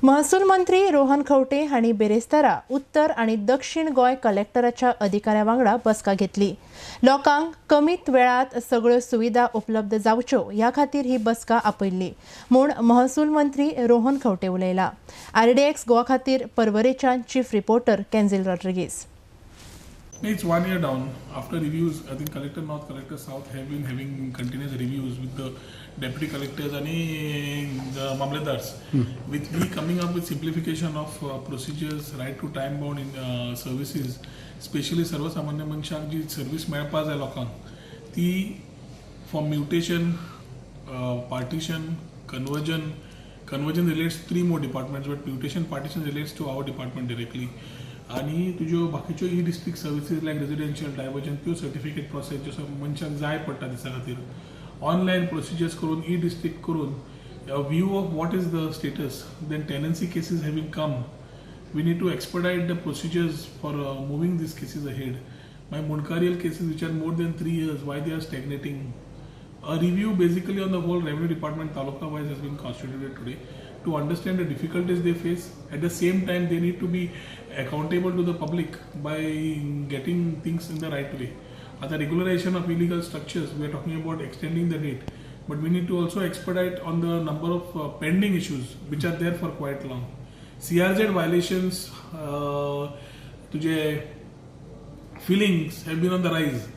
महसूल मंत्री रोहन खंवटे हांणी बिरेस्तारा उत्तर आनी दक्षिण गोंय कलेक्टराच्या अधिकाऱ्या वांगडा बसका घेतली. लोकांक कमीत वेळात सगळ्यो सुविधा उपलब्ध जावच्यो ह्या खातीर ही बसका आपयल्ली म्हूण महसूल मंत्री रोहन खंवटे उलयला. आरडीएक्स गोवा खातीर पर्वरेच्यान chief reporter कॅन्झिल Rodrigues. It's 1 year down. After reviews, I think Collector North, Collector South have been having continuous reviews with the deputy collectors and the mamlatdars. With we coming up with simplification of procedures, right to time bound in services, especially सर्वसामान्य मनशाक जी service मेळपा जाय लोकांक ती for mutation, partition, conversion. Conversion relates three more departments, but mutation, partition relates to our department directly. आनी तुज्यो बाकीच्यो e district services like residential diversion, त्यो सर्टिफिकेट प्रोसेस ज्यो मनशाक जाय पडटा दिसा खातीर ऑनलायन प्रोसिजर्स करून ई डिस्ट्रिक्ट करून view of what is the status. Then tenancy cases having come, we need to expedite the procedures for moving these cases ahead. My Mundkarial cases which are more than 3 years, why they are stagnating? A review basically on the whole revenue department taluka wise has been constituted today to understand the difficulties they face. At the same time, they need to be accountable to the public by getting things in the right way. At the regularization of illegal structures, we are talking about extending the date, but we need to also expedite on the number of pending issues which are there for quite long. CRZ violations, तुझे fillings have been on the rise.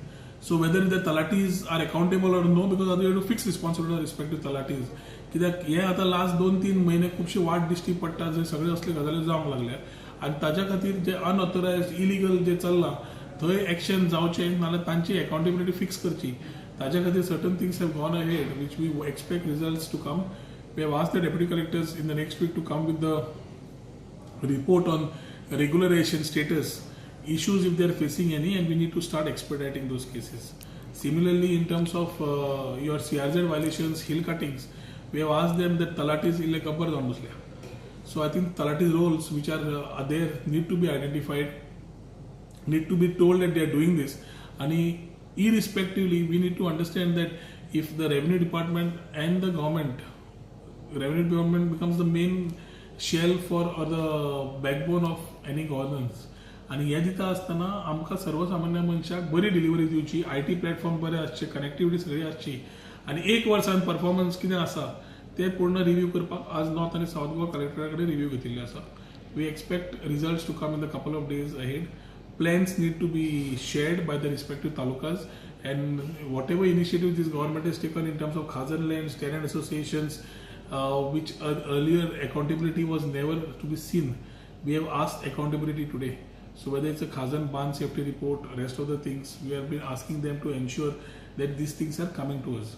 So whether the talatis are accountable or no, because you have to fix responsibility with respect to talatis. कित्याक हे आतां last 2-3 म्हयने खुबशी वाट दिश्टी पडटा, जंय सगळे असले गजाली जावंक लागल्या आनी ताच्या खातीर जे अनऑथरायज इलिगल जे चल्लां थंय एक्शन जावचें, नाल्यार तांची अकाउंटेबिलिटी फिक्स करची. ताच्या खातीर certain things have gone ahead which we expect results to come. We have asked the deputy collectors in the next week to come with the report on regularization status issues if they are facing any, and we need to start expediting those cases. Similarly, in terms of your CRZ violations, hill cuttings, we have asked them that talatis इल्ले cover जावन बसल्या. So I think talatis roles which are there need to be identified, need to be told that they are doing this. And irrespectively, we need to understand that if the revenue department and the government, revenue department becomes the main shell for or the backbone of any governance. आनी हें दिता आसतना आमकां सर्वसामान्य मनशाक बरी delivery दिवची, IT platform बरे आसचे, कनेक्टिविटी सगळी आसची आनी एक वर्सान परफॉर्मन्स कितें आसा ते पूर्ण रिव्यू करपाक आज नॉर्थ आनी सावथ गोवा कलेक्टरा कडेन रिव्यू घेतिल्ले आसा. We expect results to come in the couple of days ahead. Plans need to be shared by the respective talukas, and whatever initiative this government has taken in terms of Khazan lands, tenant associations, which earlier accountability was never to be seen. We have asked accountability today. So whether it's a Khazan Ban safety report, rest of the things, we have been asking them to ensure that these things are coming to us.